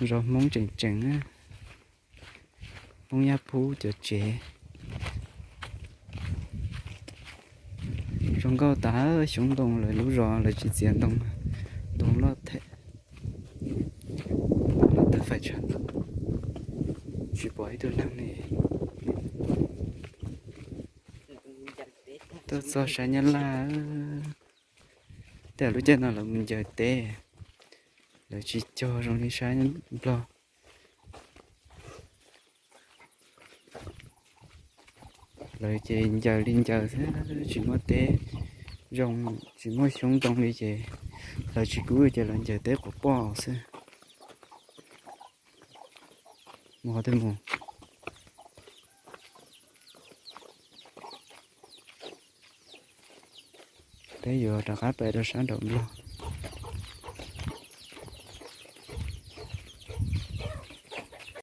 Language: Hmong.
Zos Hmoob tseem tseem, Hmoob Yaj Phub cov tsev. Zoo nkauj tas, xyoob ntoo lawv lub zos lawv tsis txiav ntoo, ntoo loj thiab. Los tawm fais tsam, tsis pom ib tug neeg li. Tuaj txog sab Nyab Laj, tej lub caij no lawv mus ncaws teb, lawv tsis cog zoo li sab Nplog. Lawv ces ncaws li ncaws xwb, tsis muaj teb zoo, tsis muaj xyoob ntoo li ces lawv tsis kub ces lawv ncaws teb quav poj xwb. Mus qhov twg mus? Peb yuav rov qab pais rau sab nraum Nplog.